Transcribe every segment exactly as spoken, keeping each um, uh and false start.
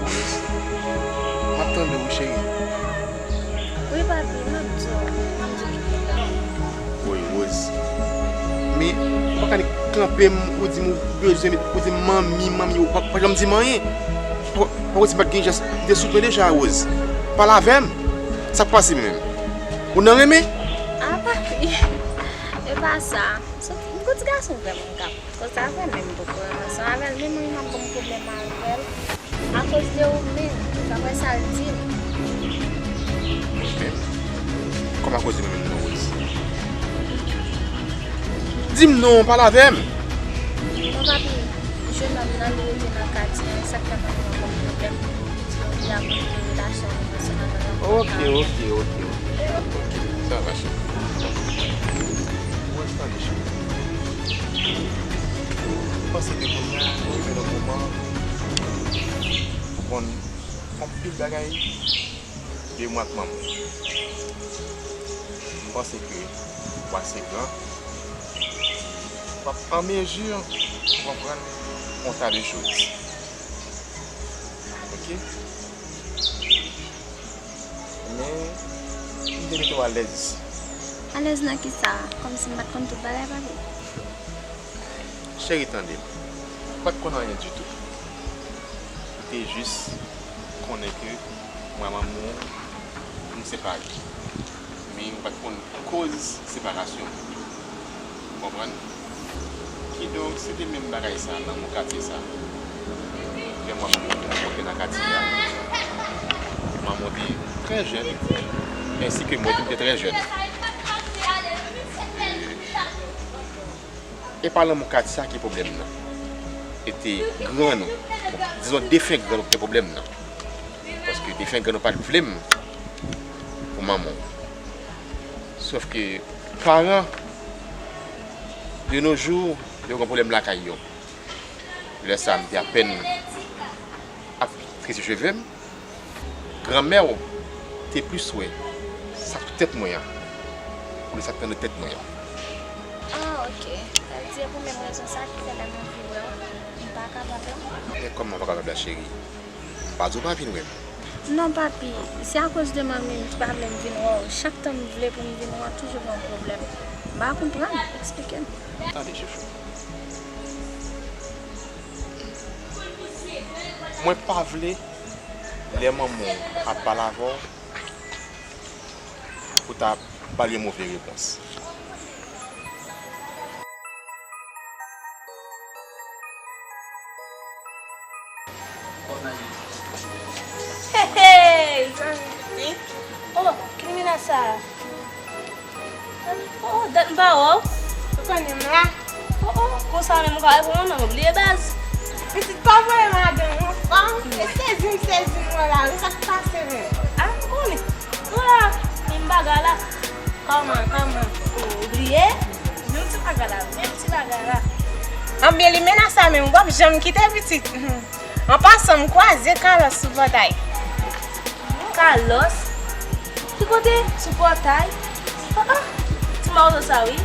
Rose, m ap tande w, cheri. Wi, papi, m ap di w, m ap di w tout bagay. Woy, Rose. Men, ou pa ka nik kanpe m, ou di m ou bezwen, ou di m manmi, manmi, ou pa, pa janm di m anyen. Ou, ou di m pa t gen jès, ou te sou twen deja, Rose. Pale avè m. Sa k pase menm? Ou nan renmen? Ah, papi. E pa sa. Sot, m gon ti gason vrèman m ka koze avè l, men m poko renmen ansanm avè l. Men mwen, m ap ban m pwoblèm avè l. Akoz de ou menm, daprè sa l di m. Mwen menm? Kòman akoz de mwen menm non, Rose? Di m non, pale avè m. Bon, papi, jennonm nan li rete nan katye a, e sa k fè mwen gen yon pwoblèm. Li di m li ap rete relasyon li ansanm avè l. Ok, ok, ok, ok. Ok, sa va, cheri. Rose, tande, cheri. M panse ke kounye a, nou rive nan moman pou konn anpil bagay de mwen ak manman w. M panse ke w ase gran, w ap an mezi pou konprann yon ta de choz. Ok? Men, m te mete w alèz. Alèz nan kisa? Kòmsi m pa t konn tout bagay, papi? Cheri, tande m. Ou pa t konn anyen ditou. Ou te jis konnen ke mwen ak manman w, nou separe. Men ou pa t konn koz separasyon. Ou konprann? Kidonk, se te menm bagay sa nan katye sa. Lè mwen rankontre nan katye a, mwen te trè jèn, ensi ke mwen te trè jèn. E, e pa lanmou katye sa ki pwoblèm nan. E te gran nou, bon, dizon defen gran nou ki te pwoblèm nan. Paske defen gran nou pa t vle m pou manman w. Sòf ke paran, de nos jours, yo gen pwoblèm lakay yo. Lè sa a, m te apèn ap trese cheve m. Granmè w te plis wè sa k sou tèt mwen an, olye sa k anndan tèt mwen an. Ah, ok. Sa vle di e pou menm rezon sa ki fè lè m anvi wè w, m pa kapab la? Men kòman w pa kapab la, cheri? M pa di w pa vin wè m. Non, papi, se akoz de manmi m ki pa vle m vin wè w. Chak tan m vle pou m vin wè w, toujou gen yon pwoblèm. M pa konprann, eksplike m. Tande, chouchou. Mwen pa vle, lè manman w ap pale avè w, pou ta ba l yon move repons. Hey, hey, zanmi pitit. Oh, ki limena sa? Oh, dat m pa wè w. Ou konnen m la. Oh, oh, konsa menm ou ka reponn non, ou bliye baz. Pitit pa voye madanm ou fanm. Se sezi m sezi m wè la wi, sa k pase menm? Ah, m konnen. Nou la, men m pa ga la. Kòman, kòman? Ou bliye? Menm ti bagay la, menm ti bagay la. Anben limena sa menm, w ap janm kite pitit. An pasan, m kwaze Carlos sou pòtay. Carlos? Ki kote? Sou pòtay? Ah, ah. Ti mawozo sa wi.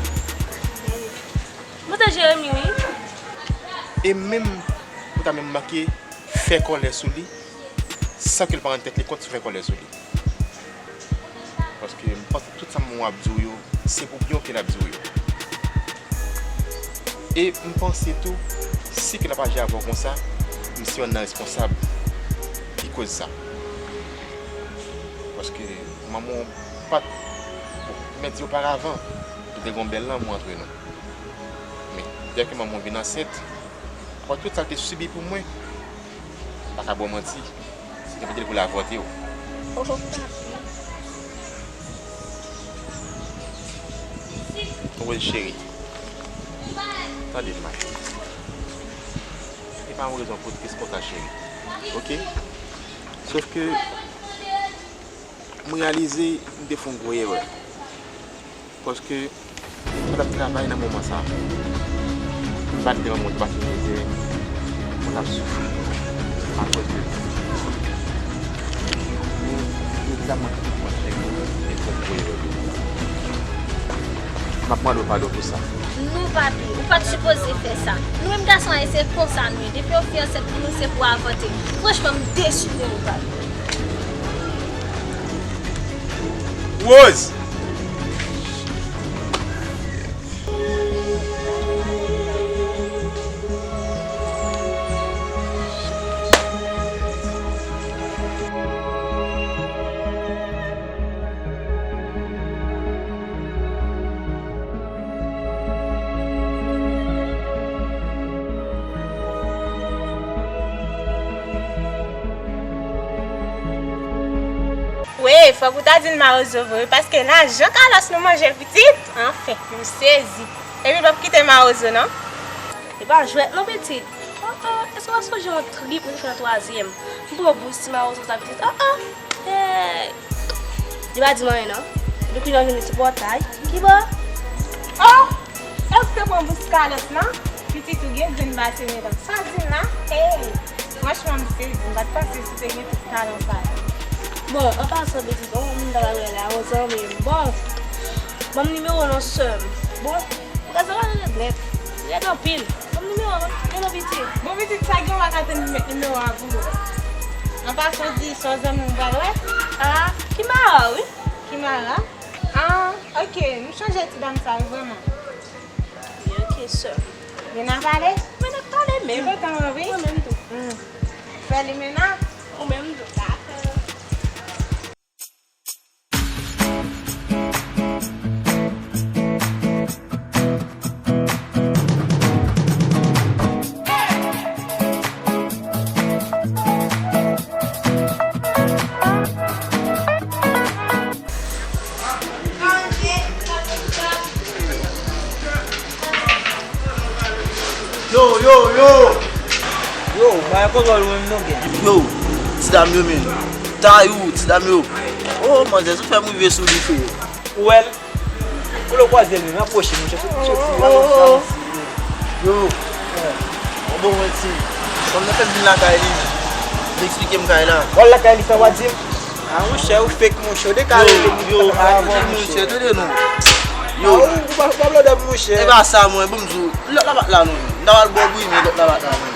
Mwen te Jeremi wi. E menm ou ta menm manke fè kòlè sou li, san ke l pa rann tèt li kont si w fè kòlè sou li. Paske m panse tout sa manman w ap di w yo, se pou byen w ke l ap di w yo. E m panse tou, si ke l ap aji avè w konsa, misye anndan responsab. Koz sa. Paske manman w pa t, bon, m mèt di oparavan, nou te gen yon bèl lanmou antre nou. Men, dèke manman w vin ansent, apre tout sa l te sibi pou mwen, m pa ka ba w manti, se te pote l pou l avòte w. Oh, papi. Rose cheri, tande m, ma. E pa yon rezon pou w tris konsa, cheri. Oke? Sof ke m reyalize m te fè yon gwo erè. Paske mwen t ap travay nan moman sa a. M pa t vle manman w te pase mizè, mwen t ap soufri akoz de li. Men, egzakteman tout mwen fè, m te fè yon gwo erè. M ap mande w padon pou sa. Non, papi, ou pa t sipoze fè sa. Nou menm gason ayisyen, se konsa nou ye. Depi yo fin ansent pou nou, se pou avòte. Franchman, m desi de ou, papi. Rose! Wi, fòk ou ta di n mawozo vre, paske lajan Carlos nou manje pitit. Anfen, m sezi. Epi l p ap kite mawozo, non. E pa jwèt, non, pitit. Oh, oh, èske w ap sonje yon trip nou te fè nan twazyèm? M pran bous ti mawozo sa, pitit. Oh, oh, hey. Li pa di m anyen, non. Epi kounye a w vin sou pòtay. Ki bò? Oh! Èske w pran bous Carlos lan? Pitit ou gen grenn pase medam. Sa w di m la? Hey! Franchman, m sezi. M pa t panse si w te gen tout talan sa yo. Bon, an pasan, pitit, yon moun ta pral wè la, yon zanmi m. Bon, ban m nimewo w non, sè m. Bon, ou ka sa pale rèd nèt. Rèd anpil. Ban m nimewo w, non, pitit. Bon, pitit, sa gen w pa ka tann m met nimewo a pou ou. An pasan, di, se yon zanmi m pral wè. Ah, Kimara, wi. Kimara? Ah, ok, m chonje ti dam sa yo vrèman. Wi, ok, sè. Vin n ap pale? Men n ap pale menm. Mwen kontan wè w, wi. Mwen menm tou. Hmm. Fè limena? Ou menm tou. Dakò. Yo, yo, yo! Yo, bay kòkòl ou menm non, gen. Yo, ti dam yo, men. Tayou, ti dam yo. Oh, manzè, sa fè m rive sou li, frè. Ou wè l? Ou lè w kwaze l menm, apwoche, monchè, sot, sot, sot, sot. Yo, bon, mwen ti, kòm nan fè m vin lakay li, li eksplike m kay la. W al lakay li, sa w a di m? Ah, monchè, ou fake, monchè, ou dekale. Yo, yo, pa rele monchè, tande non. Yo. Ah, ou, ou pa, ou pa blòdè, monchè. E pa sa, mwen, bon, m di w, lòt la pa t la, non. M ta pral bò bouyi, men lòt la pa t la, non.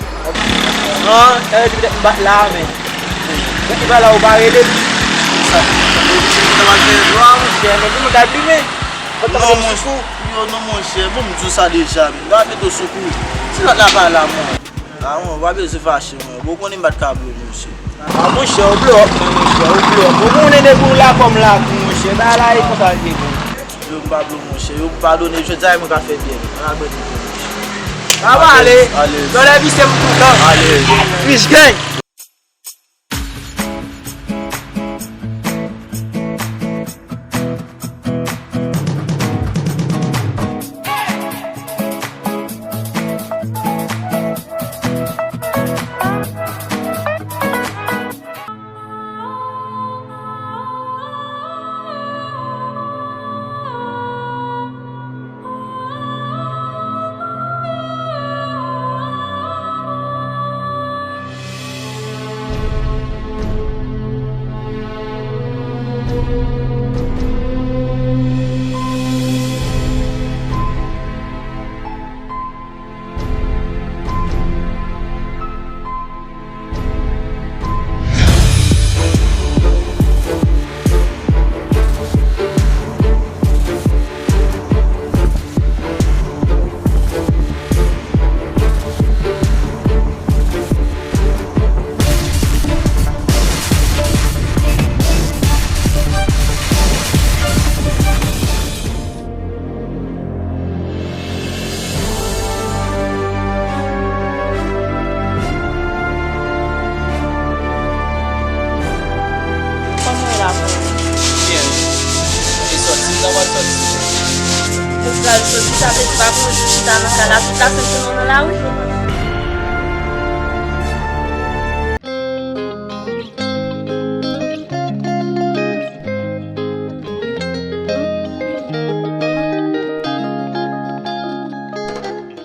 Ah, sa vle di petèt m pa t la, men. Ou ki pa la, ou pa rele m. Sa, sa pral fè dwa, monchè, men pou nou ta plimen. Non, monchè, yo, non, monchè, bon, m di w sa deja, men. N ap mete w sou kou. Si lòt la pa la, mwen. Ah, mwen, w pa bezwen fache, mwen. Bon, ou konnen m pa t ka blow, monchè. Ah, monchè, ou blow up, mwen, monchè, ou blow up. Ou konnen depi w la kòm lakou, monchè. Bagay la, e konsa l ye, bon. Yo, m pa blow, monchè. Yo, padone, jodi a, mwen ka fè byen. Mwen ka fè byen, monchè. Sa va ale. Ale. Lòlè vise m toutan. Ale. Fish gang. Ou pral soti, sa vle di pa gon jou chita nan kay la, tout lasemèn se nou nan lari.